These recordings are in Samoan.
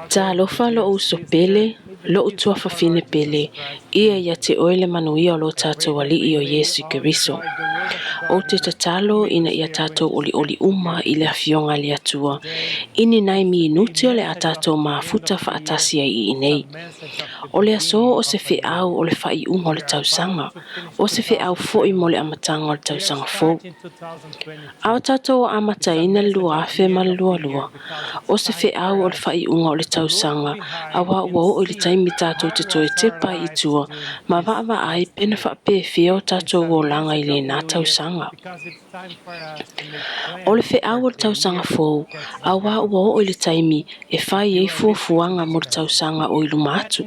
Talofa lo'u uso pele, lo'u tuafafine pele, ia ia te oe le manuia o lo tatou Alii o Iesu Keriso. Ou te tatalo ina ia tatou olioli uma i le Afioga a le Atua, i ni nai minute o le a tatou mafuta faatasi ai i inei. O le aso o se feau o le faaiuga o le tausaga, o se feau foi mo le amataga o le tausaga fou. A o tatou amataina le 2022, o se feau o le faaiuga o le tausaga, auā ua oo i le taimi tatou te toe tepa ai i tua ma vaavaai pe na faapefea o tatou olaga i lena tausaga. O le feau o le tausaga fou, auā ua oo i le taimi e fai ai fuafuaga mo le tausaga o i luma atu.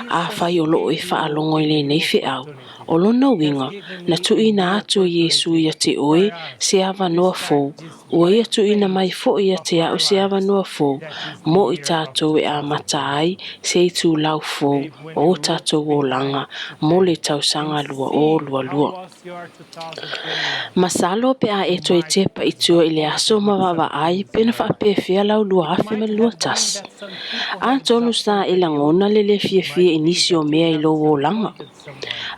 Afai o loo e faalogo i lenei feau, o lona uiga, na tuuina atu e Iesu ia te oe se avanoa fou, ua ia tuuina mai foi ia te a'u se avanoa fou mo i tatou e amata ai se itulau fou o o tatou olaga mo le tausaga 2022. Masalo pe a e toe tepa i tua i le aso ma vaavaai pe na faapefea lau 2021. Atonu sa e lagona le le fiafia i nisi o mea i lou olaga.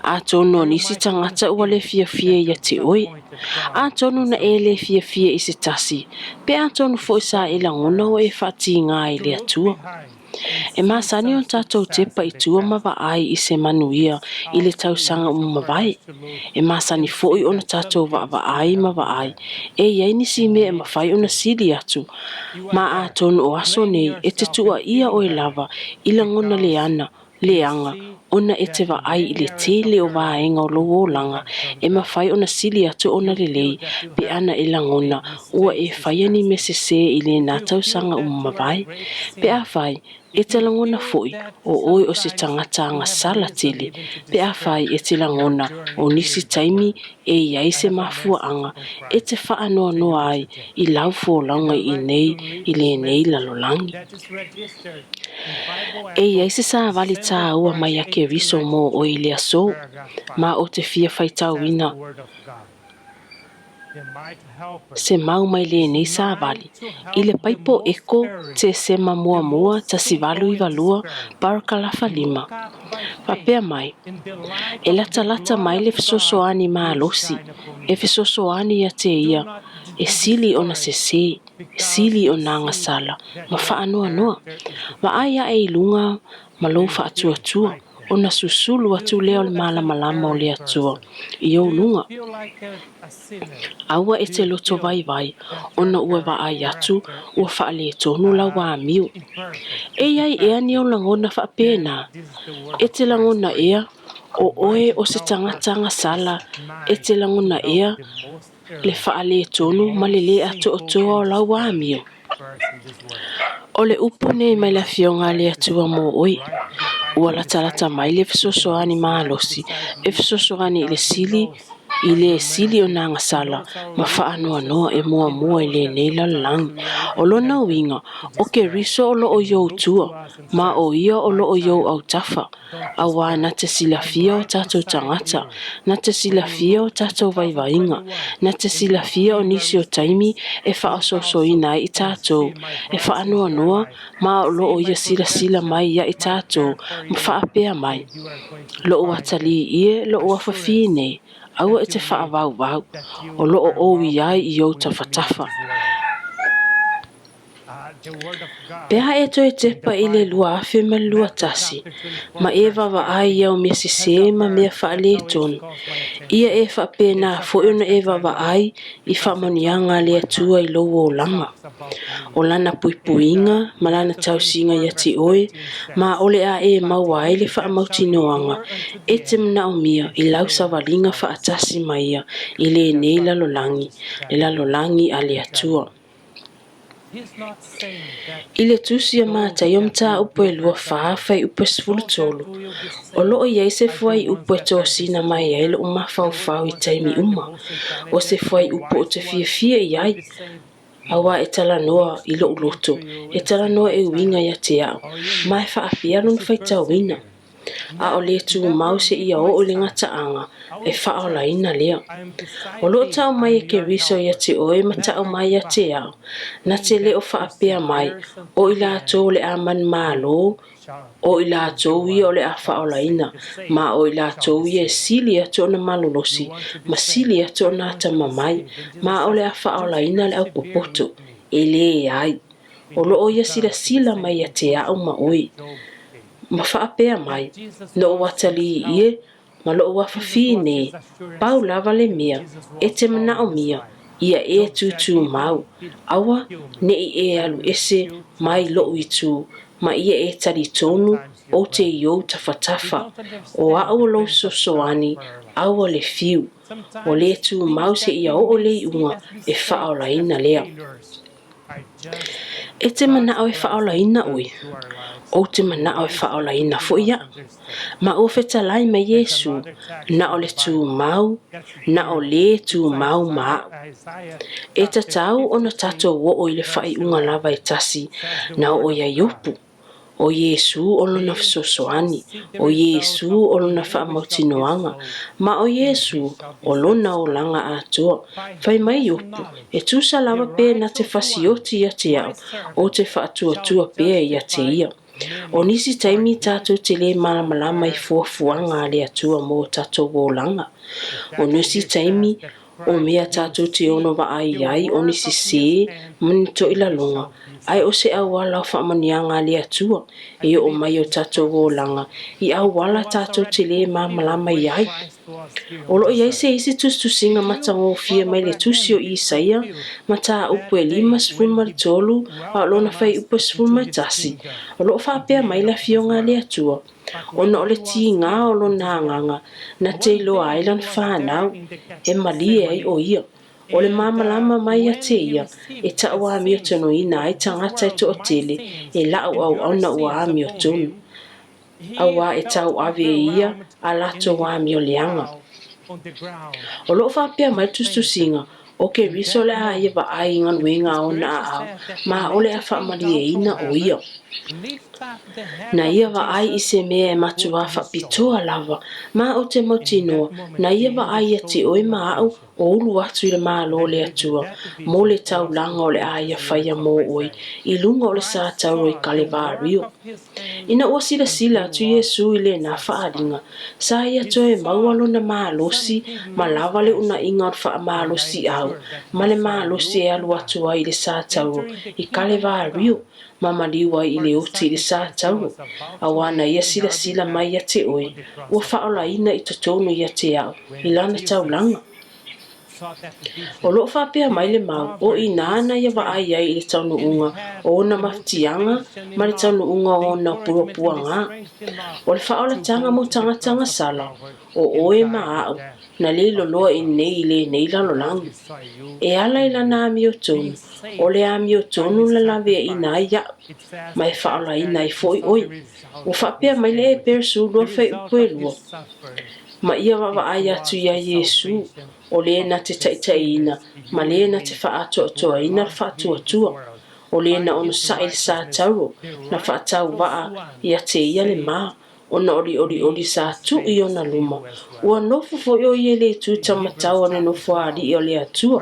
Atonu o nisi tagata ua le fiafia ia te oe. Atonu na e le fiafia i se tasi, pe atonu foi sa e lagona ua e faatigā i le Atua. E masani ona tatou tepa i tua ma vaai i se manuia i le tausaga ua mavae. E masani foi ona tatou vaavaai ma vaai e i ai nisi mea e mafai ona sili atu, ma atonu o aso nei e te tuuaia oe lava i lagona leana, leaga ona e te vaai i le tele o vaega o lou olaga e mafai ona sili atu ona lelei pe ana e lagona ua e faia ni mea sesē i lena tausaga ua mavae. Pe afai e te lagona foi o oe o se tagata agasala tele, pe afai e te lagona o nisi taimi e i ai se mafuaaga e te faanoanoa ai i lau folauga i inei i lenei lalolagi. E i ai se savali tāua mai a Keriso mō oe i le aso, ma ou te fia faitauina se mau mai lenei savali i le paipo eko Tesema muamua 1892 parakalafa 5. Faapea mai, E latalata mai le fesoasoani malosi e fesoasoani ia te ia e sili ona sesē, sili ona agasala ma faanoanoa. Vaai aʻe i luga ma lou faatuatua, ona susulu atu lea o le malamalama o le Atua i ou luga. Aua e te loto vaivai, ona ua vaai atu ua faaletonu lau amio. E i ai ea ni ou lagona faapena? E te lagona ea o oe o se tagata agasala? E te lagona ea le faaletonu ma le lē atoatoa o lau amio? O le upu nei mai le Afioga a le Atua mō oe, ua latalata mai le fesoasoani malosi e fesoasoani i le sili i le sili o nā agasala ma faanoanoa e muamua i lenei lalolagi. O lona uiga, o Keriso o loo i ou tua, ma o ia o loo i ou autafa, auā na te silafia o tatou tagata, na te silafia o tatou vaivaiga, na te silafia o nisi o taimi e faaosoosoina ai i tatou, e faanoanoa ma o loo ia silasila mai ia i tatou ma faapea mai, Loʻu atalii ie, loʻu afafine, aua e te faavauvau, o loo ou i ai i ou tafatafa. Pe a e toe tepa i le 2021, ma e vaavaai i au mea sesē ma mea faaletonu, ia e faapena foi ona e vaavaai i faamanuiaga a le Atua i lou olaga. O Lana puipuiga ma Lana tausiga ia te oe, ma o le a e maua ai le faamautinoaga e te manaomia i lau savaliga faatasi ma Ia i lenei lalolagi, le lalolagi a le Atua. I le tusi a Mataio mataupu e 24 fuaiupu e 13, o lo o i ai se fuaiupu e tosina mai ai loʻu mafaufau i taimi uma, o se fuaiupu ou te fiafia i ai, auā e talanoa i loʻu loto, e talanoa e uiga ia te a'u, ma e faapea lona faitauina. A o le tumau seia oo i le gataaga e faaolaina lea. O loo tau mai e Keriso ia te oe ma tau mai ia te au, na te le o faapea mai, o i latou o le a manumalo, o i latou ia o le a faaolaina, ma o i latou ia e sili atu ona malolosi ma sili atu ona atamamai, ma o le a faaolaina le aupopoto. E leai. O loo ia silasila mai ia te au ma oe, ma faapea mai, Na ou atalii e, ma lou afafine, pau lava le mea e te manaomia, ia e tūtūmau, aua ne i e alu ese mai loʻu itu, ma ia e talitonu ou te i ou tafatafa. O aʻu o lou fesoasoani, aua le fiu. Ua le tumau seia oo i le iuga e faaolaina lea. E te manao e faaolaina oe? Ou te manao e faaolaina foi aʻu. Ma ua fetalai mai Iesū, na o le tumau, na o le tumau ma aʻu. E tatau ona tatou oo i le faaiuga lava e tasi na oo iā Iopu. ʻO Iesū o lona fesoasoani, ʻo Iesū o lona faamautinoaga, ma ʻo Iesū o lona olaga atoa. Fai mai Iopu, E tusa lava pe na te fasioti ia te aʻu, ou te faatuatua pea ia te ia. O nisi taimi tatou te lē malamalama i fuafuaga a le Atua mo o tatou olaga. O nisi taimi, O mea tatou te ono vaai ai o ni sesē ma ni toilaloga, ae o se auala o faamanuiaga a le Atua e oo mai i o tatou olaga i auala tatou te lē malamalama i ai. O lo o i ai se isi tusitusiga matagofie mai le tusi o Isaia, mataupu e 53 a o lona fuaiupu e 11, o lo o faapea mai le Afioga a le Atua, Ona o le tiga o lona agaga na te iloa ai lana fanau, e malie ai ʻo ia. ʻO le malamalama mai ia te ia, e taʻu āmiotonuina ai tagata e toatele e laʻu auauna ua amiotonu, auā e tauave e ia a latou amioleaga. O lo o faapea mai le tusitusiga, ʻO Keriso o le a ia vaai i galuega a ona aao, ma o le a faamalieina ʻo ia. Na ia vaai i se mea e matuā faapitoa lava, ma ou te mautinoa, na ia vaai ia te oe ma aʻu o ulu atu i le Malo o le Atua, mo le taulaga o le a ia faia mō oe i luga o le sā tauro i Kalevario. Ina ua silasila atu Iesū i lena faaaliga, sa ia toe maua lona malosi ma lava le uunaiga o le faamalosiau ma le malosi e alu atu ai i le sā tauro i Kalevario ma maliu ai i le oti i le sā tauro, auā na ia silasila mai ia te oe, ua faaolaina i totonu ia te aʻu i lana taulaga. O lo o faapea mai le mau, o inā na ia vaai ai i le taunuuga o ona mafatiaga ma le taunuuga o ona puapuaga. O le faaolataga mo tagata gasala, o oe ma aʻu, na le loloa i nei i lenei lalolagi. E ala i lana amiotonu, o le amiotonu na laveaiina ai aʻu, ma e faaolaina ai foi oe. Ua faapea mai le Eperesu lua fuaiupu e lua. Ma ia vaavaai atu iā Iesū, o le na te taitaiina ma le na te faaatoatoaina le faatuatua, o le na onosai le sā tauro na faatauvaa ia te ia le mā, ona o le olioli sa tuu i ona luma, ua nofo foi o ia i le itu taumatau o le nofoaaliʻi o le Atua.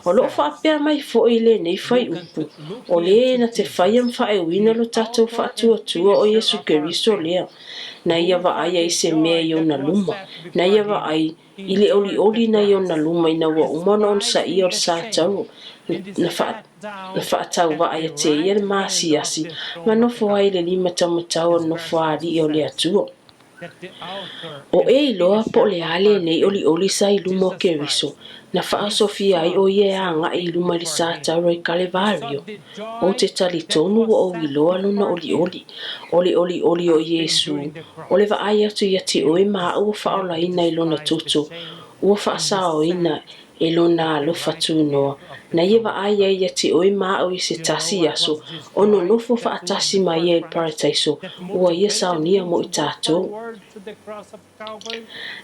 O lo o faapea mai foi i lenei fuaiupu, o le na te faia ma faaeuina lo tatou faatuatua o Iesu Keriso lea, Na ia vaaia i se mea i ona luma, na ia vaai i le olioli na i ona luma ina ua uma ona onosaia o le sā tauro, na na faatauvaa ia te ia le maasiasi, ma nofo ai i le lima taumatau o le nofoaaliʻi o le Atua. O e iloa po o le a lenei olioli sa i luma o Keriso, na faaosofia ai ʻo ia e agai i luma i le sā tauro i Kalevario. Ou te talitonu ua ou iloa lona olioli. O le olioli o Iesū, o le vaai atu ia te oe ma aʻu ua faaolaina i lona toto, ua faasaoina e lona alofa tunoa, na ia vaai ai ia te oe ma aʻu i se tasi aso, o nonofo faatasi ma ia i le Parataiso, ua ia saonia mo i tatou.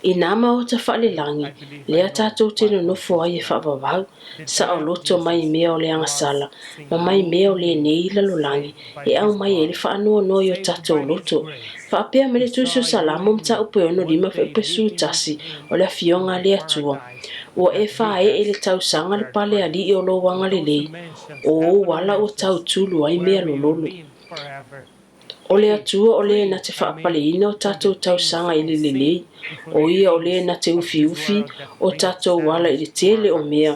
I nā maota faalelagi, lea tatou te nonofo ai e faavavau, saoloto mai mea o le agasala, ma mai mea o lenei lalolagi, e aumai ai le faanoanoa i o tatou loto. Faapea mai le Tusi o Salamo mataupu e 65 fuaiupu 11, O le Afioga a le Atua, ua e faaee i le tausaga le pale alii o lou agalelei, o ou ala ua tautulu ai mea lololo. O le Atua o le na te faapaleina o tatou tausaga i le lelei, o ia o le na te ufiufi o tatou ala i le tele o mea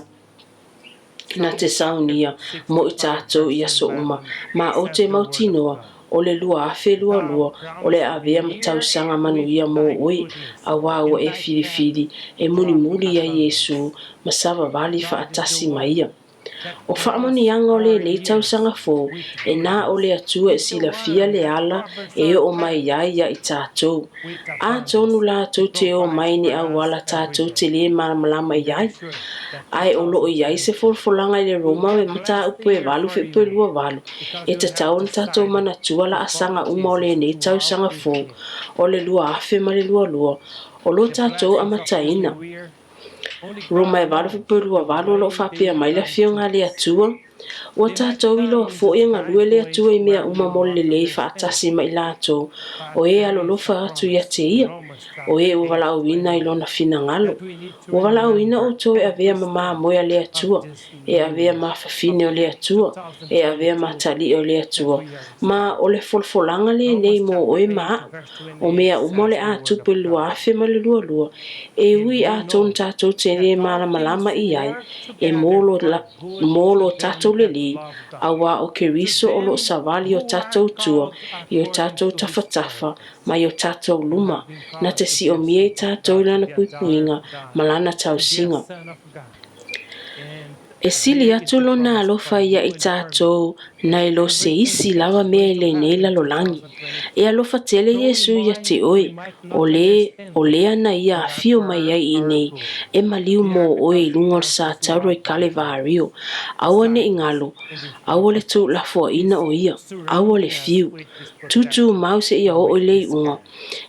na te saunia mo i tatou i aso uma. Ma ou te mautinoa, o le 2022 o le a avea ma tausaga manuia mo oe, auā ua e filifili e mulimuli ia Iesu ma savavali faatasi ma Ia. O faamanuiaga o lenei tausaga fou, e na o le Atua e silafia le ala e oo mai ai ia i tatou. Atonu latou te o mai i ni auala tatou te lē malamalama i ai. Ae o lo o i ai se folafolaga i le Roma me mataupu e 8 fuaiupu e 28, e tatau ona tatou manatua laasaga uma o lenei tausaga fou o le 2022 o lo tatou amataina. Roma e 8 fuaiupu e 28 o lo o faapea mai le Afioga a le Atua, Ua tatou iloa foi e galue le Atua i mea uma mo le lelei faatasi ma i latou o e alolofa atu ia te Ia, o e ua valaauina i Lona finagalo. Ua valaauina outou e avea ma mamoe a le Atua, e avea ma fafine o le Atua, e avea ma atalii o le Atua, ma o le folafolaga lenei mo oe ma a'u. O mea uma o le a tupu i le 2022, e ui atonu tatou te lē malamalama i ai, e mō lo, mō lo tatou lelei, auā o Keriso o lo o savali i o tatou tua, i o tatou tafatafa, ma i o tatou luma, na te siomia i tatou i lana puipuiga ma lana tausiga. E sili atu lona alofa ia i tatou nai lo se isi lava mea i lenei lalolagi. E alofa tele Iesu ia te oe, o le, o lea na ia afio mai ai i inei, e maliu mō oe i luga o le satauro i Kalevario. Aua ne i galo, aua le tuulafoaina o ia, aua le fiu. Tūtūmau seia oo i le iuga,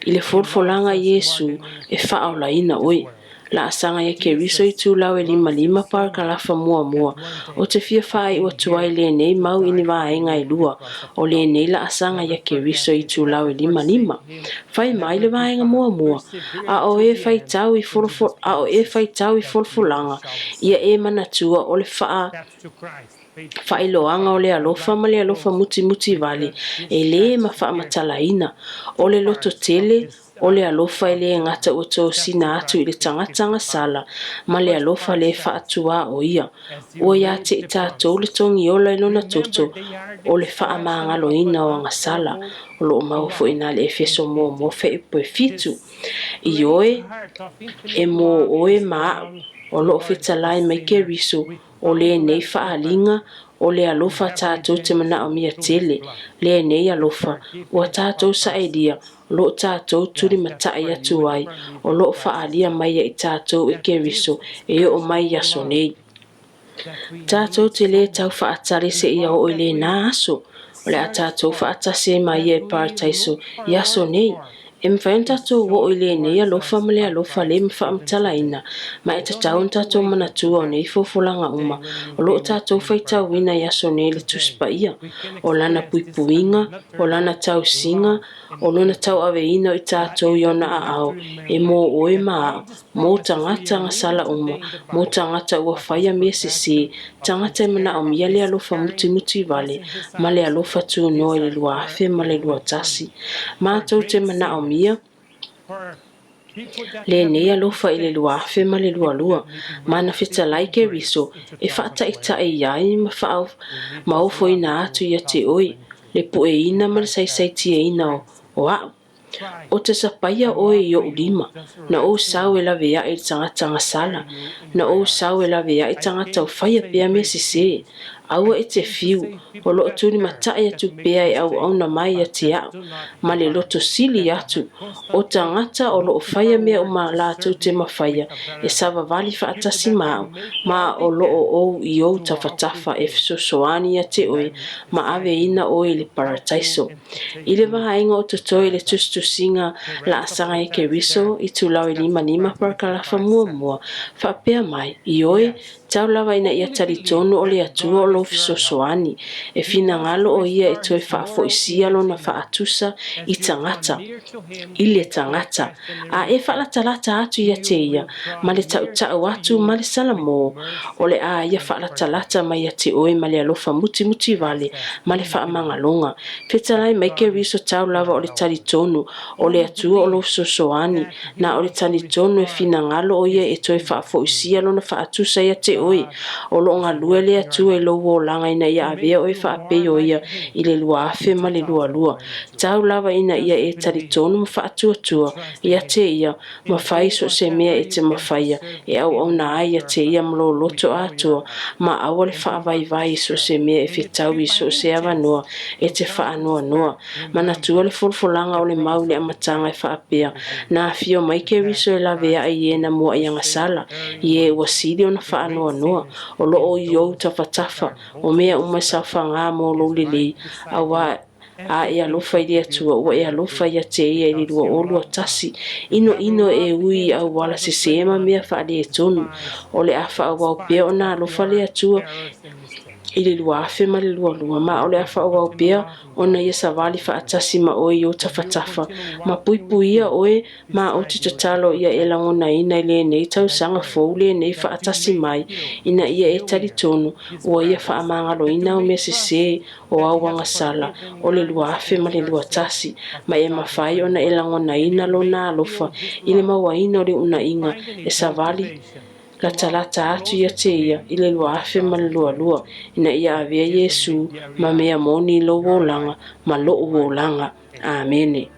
i le folafolaga a Iesu e faaolaina oe. Laasaga ia Keriso itulau e 55 parakalafa muamua, ou te fia faaiu atu ai lenei mau i ni vaega e lua o lenei laasaga ia Keriso itulau e 55. Fai mai le vaega muamua, A o e faitau i a o e faitau i folafolaga, ia e manatua o le faa faailoaga o le alofa ma le alofa mutimuti vale e lē ma faamatalaina, o le lototele, O le alofa e lē gata ua tosina atu i le tagata gasala ma le alofa lē faaatuā o ia. Ua iā te i tatou le togiola i lona toto o le faamagaloina o agasala. O lo o maua foi i nā le Efeso muamua fuaiupu e 7. Ioe, e mō oe ma a'u, o lo o fetalai mai Keriso, O lenei faaaliga, o le alofa tatou te manaomia tele, lenei alofa, ua tatou saelia, o lo o tatou tulimatai atu ai, o lo o faaalia mai ia i tatou e Keriso e oo mai i aso nei. Tatou te lē tau faatali seia oo i lenā aso, o le a tatou faatasi ai ma ia i Parataiso i aso nei. E mafai ona tatou oo i lenei alofa ma le alofa le ma faamatalaina, ma e tatau ona tatou manatua o nei folafolaga uma o lo o tatou faitauina i aso nei le Tusi Paia, o Lana puipuiga, o Lana tausiga, o Lona tauaveina o i tatou i Ona aao, e mō oe ma a'u, mō tagata gasala uma, mō tagata ua faia mea sesē, tagata e manaomia le alofa mutimuti vale ma le alofa tunoa i le 2021. Matou te manaomia lenei alofa i le 2022, ma na fetalai Keriso e faataitai ai ma faaofoina atu ia te oe le pueina ma le saisaitiaina o a'u. Ou te sapaia oe i ou lima, na ou sau e laveaʻi i le tagata gasala, na ou sau e laveaʻi tagata o faia pea mea sesē. Aua e te fiu, o lo o tulimataʻi atu pea e auauna mai ia te a'u, ma le loto sili atu, o tagata o lo o faia mea uma latou te mafaia e savavali faatasi ma a'u, ma o lo o ou i ou tafatafa e fesoasoani ia te oe ma aveina oe i le Parataiso. I le vaega o totoe i le tusitusiga laasaga e Keriso i Tulau e 55 parakalafa muamua, faapea mai, Ioe, tau lava ina ia talitonu o le Atua o lo. lou fesoasoani. E finagalo ʻo ia e toe faafoisia lona faatusa i tagata, i le tagata, a e faalatalata atu ia te ia, ma le taʻutaʻu atu ma le salamō, o le a ia faalatalata mai ia te oe ma le alofa mutimuti wale ma le faamagaloga. Fetalai mai Keriso tau lava o le talitonu o le Atua o lou fesoasoani, na o le talitonu e finagalo ʻo ia e toe faafoisia lona faatusa ia te oe. O loo galue le Atua i lou olaga ina ia avea oe faapei o ia i le 2022. Tau lava ina ia e talitonu ma faatuatua ia te ia, ma fai so o se mea e te mafaia e auauna ai ia te ia ma lou loto atoa, ma aua le faavaivai i so o se mea e fetaui i so o se avanoa e te faanoanoa. Manatua le folafolaga o le mau i le amataga e faapea, Na afio mai Keriso e laveai i e na muaʻi agasala, i e ua sili ona faanoanoa, o loo i ou tafatafa, o mea uma e saofagā mo lou lelei, auā a e alofa i le Atua, ua e alofa ia te ia i le 2021. Inoino e ui i auala sesē ma mea faaletonu, o le a faaauau pea ona alofa le Atua i le 2022, ma o le a faaauau pea ona ia savali faatasi ma oe i ou tafatafa, ma puipuia oe ma ou te tatalo ia e lagonaina i lenei tausaga fou lenei faatasi mai, ina ia e talitonu ua ia faamagaloina au mea sesē o au agasala o le 2021, ma e mafai ona e lagonaina lona alofa i le mauaina o le uunaiga e savali latalata atu ia te ia i le 2022, ina ia avea Iesū ma mea moni i lou olaga ma loʻu olaga. Amene.